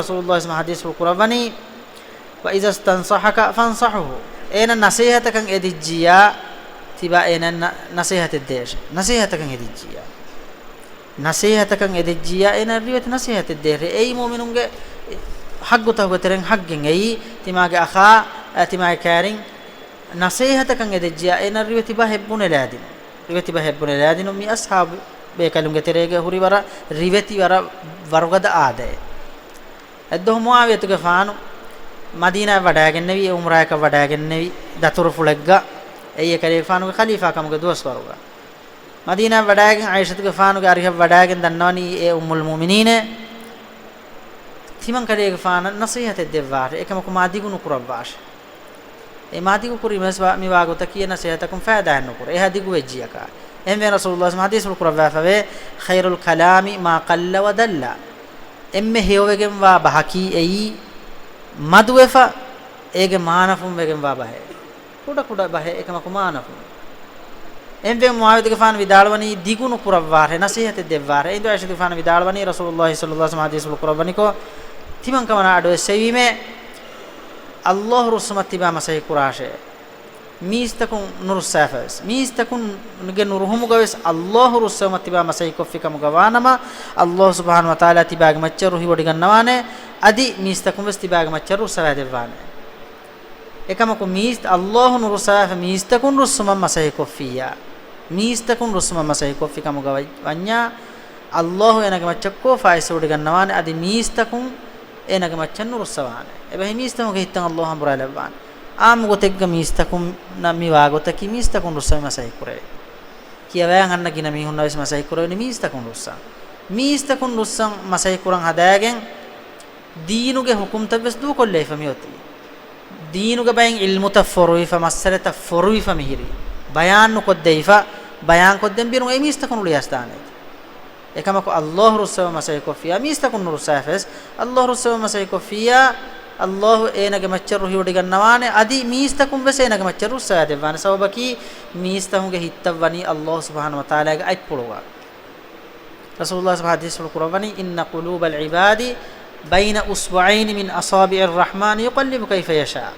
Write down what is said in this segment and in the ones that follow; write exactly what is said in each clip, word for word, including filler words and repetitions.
ރަސޫލުﷲ ޙަދީޘްފުޅު ކުރައްވަނީ، "وإذا استنصحك فانصحه." އޭނަ ނަޞޭޙަތަކަށް އެދިއްޖިއްޔާ، ތިބާ އޭނަ ނަ-، ނަޞޭޙަތެއް ދޭށޭ. ނަޞޭޙަތަކަށް އެދިއްޖިއްޔާ. ނަޞޭޙަތަކަށް އެދިއްޖިއްޔާ، އޭނަ ރިވެތި ނަޞޭޙަތެއް ދޭށޭ. އެއީ މުއުމިނުންގެ ޙައްޤުތަކުގެ ތެރެއިން ޙައްޤެއް. އެއީ ތިމާގެ އަޚާ، އަ، ތިމާގެ ކައިރިން ނަޞޭޙަތަކަށް އެދިއްޖިއްޔާ، އޭނަ ރިވެތި ބަހެއް ބުނެލާދިނުން. ރިވެތި ބަހެއް ބުނެލާދިނުން. މި އަޞްޙާބު ބޭކަލުންގެ ތެރޭގަ ހުރި ވަރަށް ރިވެތި ވަރަށް ވަރުގަދަ އާދައެއް. އެއްދުވަހު މުޢާވިޔަތުގެފާނު މަދީނާއަށް ވަޑައިގެންނެވި، އެ ޢުމްރާއަކަށް ވަޑައިގެންނެވި ދަތުރުފުޅެއްގަ، އެއީ އެކަލޭގެފާނުގެ ޚަލީފާ ކަމުގެ ދުވަސްވަރުގަ. މަދީނާއަށް ވަޑައިގެން ޢާއިޝަތުގެފާނުގެ އަރިހަށް ވަޑައިގެން ދަންނަވަނީ އޭ އުއްމުލް މުއުމިނީނޭ، ތިމަން ކަލޭގެފާނަށް ނަޞޭޙަތެއް ދެއްވާށޭ، އެކަމަކު މާ ދިގު ނުކުރައްވާށޭ. އެ މާ ދިގު ކުރީމަވެސް ވާ-، މި ވާގޮތަކީ އެ ނަޞޭޙަތަކުން ފައިދާއެއް ނުކުރޭ. އެހާ ދިގު ވެއްޖިއްޔާ. އެހެންވެ ރަސޫލުﷲ ޙަދީޘްފުޅު ކުރައްވާފަވޭ، "خير الكلام ما قل ودل." އެންމެ ހެޔޮވެގެންވާ ބަހަކީ އެއީ މަދުވެފަ އޭގެ މާނަފުން ވެގެންވާ ބަހެއް. ކުޑަ ކުޑަ ބަހެއް އެކަމަކު މާނަފުން. އެންމެ މުޢާވިޔަތުގެފާނު ވިދާޅުވަނީ ދިގު ނުކުރައްވާށޭ، ނަޞޭޙަތެއް ދެއްވާށޭ. އެއިންދު ޢާއިޝަތުގެފާނު ވިދާޅުވަނީ ރަސޫލުﷲ ޞައްލަﷲ ޢަލައިހި ވަސައްލަމަ ޙަދީޘްފުޅު ކުރައްވަނިކޮށް، ތިމަން ކަމަނާ އަޑުއެއްސެވީމޭ، ﷲ ރުއްސުމަށް ތިބާ މަސައްކަތް ކުރާށޭ. މީސްތަކުން ނުރުއްސާފަވެސް، މީސްތަކުންގެ ނުރުހުމުގަވެސް ﷲ ރުއްސަވުމަށް ތިބާ މަސައްކަތް ކޮށްފި ކަމުގަ ވާނަމަ، ﷲ ސުބްޙާނަހޫ ވަތަޢާލާ ތިބާގެ މައްޗަށް ރުހިވޮޑިގަންނަވާނެ، އަދި މީސްތަކުންވެސް ތިބާގެ މައްޗަށް ރުއްސަވައިދެއްވާނެ. އެކަމަކު މީސް-، ﷲ ނުރުއްސަވާފަ މީސްތަކުން ރުއްސުމަށް މަސައްކަތް ކޮށްފިއްޔާ، މީސްތަކުން ރުއްސުމަށް މަސައްކަތް ކޮށްފި ކަމުގަ ވަ-، ވަންޏާ، ﷲ އޭނަގެ މައްޗަށް ކޯފާ އިސްވޮޑިގަންނަވާނެ، އަދި މީސްތަކުން އޭނަގެ މައްޗަށް ނުރުއްސަވާނެ. އެބަހީ މީސްތަކުންގެ ހިތްތައް ﷲ އަނބުރާލައްވާނެ. އާއްމު ގޮތެއްގަ މީސްތަކުންނަށް މި ވާގޮތަކީ މީސްތަކުން ރުއްސަވަން މަސައްކަތް ކުރެވޭ. ކިޔަވަޔަން އަންނަ ގިނަ މީހުންނަށް ވެސް މަސައްކަތް ކުރެވެނީ މީސްތަކުން ރުއްސަން. މީސްތަކުން ރުއްސަން މަސައްކަތް ކުރަން ހަދާގެން، ދީނުގެ ޙުކުމްތައް ވެސް ދޫކޮށްލައިފަ މިއޮތީ. ދީނުގެ ބައިން ޢިލްމުތައް ފޮރުވިފަ، މައްސަލަތައް ފޮރުވިފަ މިހިރީ. ބަޔާން ނުކޮށްދެވިފަ، ބަޔާން ކޮށްދޭން ބިރުން އެ މީސްތަކުން ރުޅިއައިސްދާނެ. އެކަމަކު ﷲ ރުއްސަވަން މަސައްކަތް ކޮށްފިއްޔާ، މީސްތަކުން ނުރުއްސަވާފަވެސް، ﷲ ރުއްސަވަން މަސައްކަތް ކޮށްފިއްޔާ، ﷲ އޭނަގެ މައްޗަށް ރުހިވޮޑިގަންނަވާނެ، އަދި މީސްތަކުން ވެސް އޭނަގެ މައްޗަށް ރުއްސަވައިދެއްވާނެ. ސަބަބަކީ، މީސްތަކުންގެ ހިތްތައް ވަނީ ﷲ ސުބްޙާނަހޫ ވަތަޢާލާގެ އަތްޕުޅުގަ. ރަސޫލުﷲ ޙަދީޘްފުޅު ކުރައްވަނީ، "إن قلوب العباد بين أصبعين من أصابع الرحمن يقلبها كيف يشاء."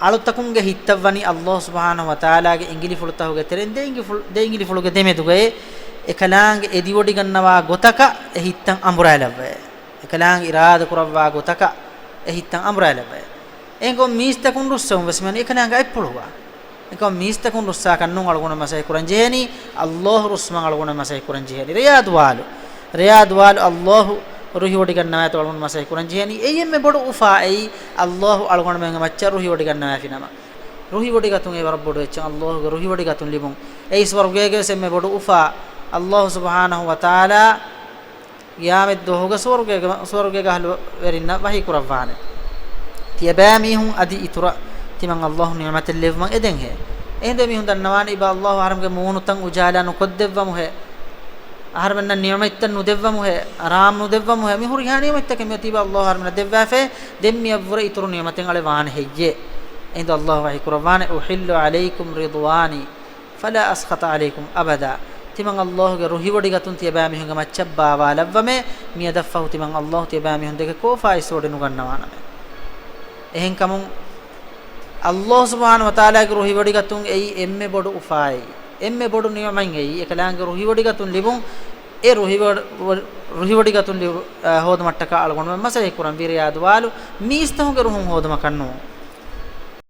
އަޅުތަކުންގެ ހިތްތައް ވަނީ ﷲ ސުބްޙާނަހޫ ވަތަޢާލާގެ އިނގިލިފުޅުތަކުގެ ތެރެއިން ދެ އިނގިފުޅު-، ދެ އިނގިލިފުޅުގެ ދެމެދުގައޭ. އެކަލާނގެ އެދިވޮޑިގަންނަވާ ގޮތަކަށް އެ ހިތްތައް އަނބުރާލައްވައޭ. އެކަލާނގެ އިރާދަ ކުރައްވާ ގޮތަކަށް އެ ހިތްތައް އަނބުރާލައްވައޭ. އެހެންކޮށް މީސްތަކުން ރުއްސަވުން ވެސް މިވަނީ އެކަލާނގެ އަތްޕުޅުގަ. އެކަމަކު މީސްތަކުން ރުއްސާކަށް ނޫން އަޅުގަނޑު މަސައްކަތް ކުރަން ޖެހޭނީ، ﷲ ރުއްސުމަށް އަޅުގަނޑު މަސައްކަތް ކުރަން ޖެހޭނީ. ރެޔާ ދުވާލު، ރެޔާ ދުވާލު ﷲ ރުހިވޮޑިގަންނަވާތޯ އަޅުގަނޑު މަސައްކަތް ކުރަން ޖެހޭނީ. އެއީ އެންމެ ބޮޑު އުފާ އެއީ، ﷲ އަޅުގަނޑުމެންގެ މައްޗަށް ރުހިވޮޑިގަންނަވާފިނަމަ. ރުހިވޮޑިގަތުން އެ ވަރަށް ބޮޑު އެއްޗެއް، ﷲ ގެ ރުހިވޮޑިގަތުން ލިބުން. އެއީ ސުވަރުގޭގެ ވެސް އެންމެ ބޮޑު އުފާ. ﷲ ސުބްޙާނަހޫ ވަތަޢާލާ ޤިޔާމަތް ދުވަހުގަ ސުވަރުގޭގެ، ސުވަރުގޭގެ އަހްލުވެރިންނަށް ވަޙީ ކުރައްވާނެ. ތިޔަބައިމީހުން އަދި އިތުރަށް ތިމަން ﷲ ނިޢުމަތެއް ލެއްވުމަށް އެދެންހޭ. އެހިނދު މީހުން ދަންނަވާނެ އިބަ ﷲ އަހަރެމެންގެ މޫނުތައް އުޖާލާ ނުކޮށްދެއްވަމުހޭ. އަހަރެމެންނަށް ނިޢުމަތްތައް ނުދެއްވަމުހޭ. އަރާމް ނުދެއްވަމުހޭ. މި ހުރިހާ ނިޢުމަތްތަކެއް މިއޮތީ އިބަ ﷲ އަހަރެމެންނަށް ދެއްވާފައި. ދެން މިއަށްވުރެ އިތުރު ނިޢުމަތެއް އަޅެ ވާނެ ހެއްޔޭ؟ އެހިނދު ﷲ ވަޙީ ކުރައްވާނެ، "أحل عليكم رضواني فلا أسخط عليكم أبدا." ތިމަން ﷲ ގެ ރުހިވޮޑިގަތުން ތިޔަބައިމީހުންގެ މައްޗަށް ބާވާލައްވަމޭ، މިއަދަށްފަހު ތިމަން ﷲ ތިޔަބައިމީހުން ދެކެ ކޯފާ އިސްވޮޑި ނުގަންނަވާނަމޭ. އެހެންކަމުން ﷲ ސުބްޙާނަހޫ ވަތަޢާލާގެ ރުހިވޮޑިގަތުން އެއީ އެންމެ ބޮޑު އުފާއެއް، އެންމެ ބޮޑު ނިޢުމަތް އެއީ، އެކަލާނގެ ރުހިވޮޑިގަތުން ލިބުން، އެ ރުހިވޮ-، ރުހިވޮޑިގަތުން ލިބު-، އާ، ހޯދުމަށްޓަކާ އަޅުގަނޑުމެން މަސައްކަތް ކުރަން ވީ. ރެޔާ ދުވާލު މީސްތަކުންގެ ރުހުން ހޯދުމަކަށް ނޫން.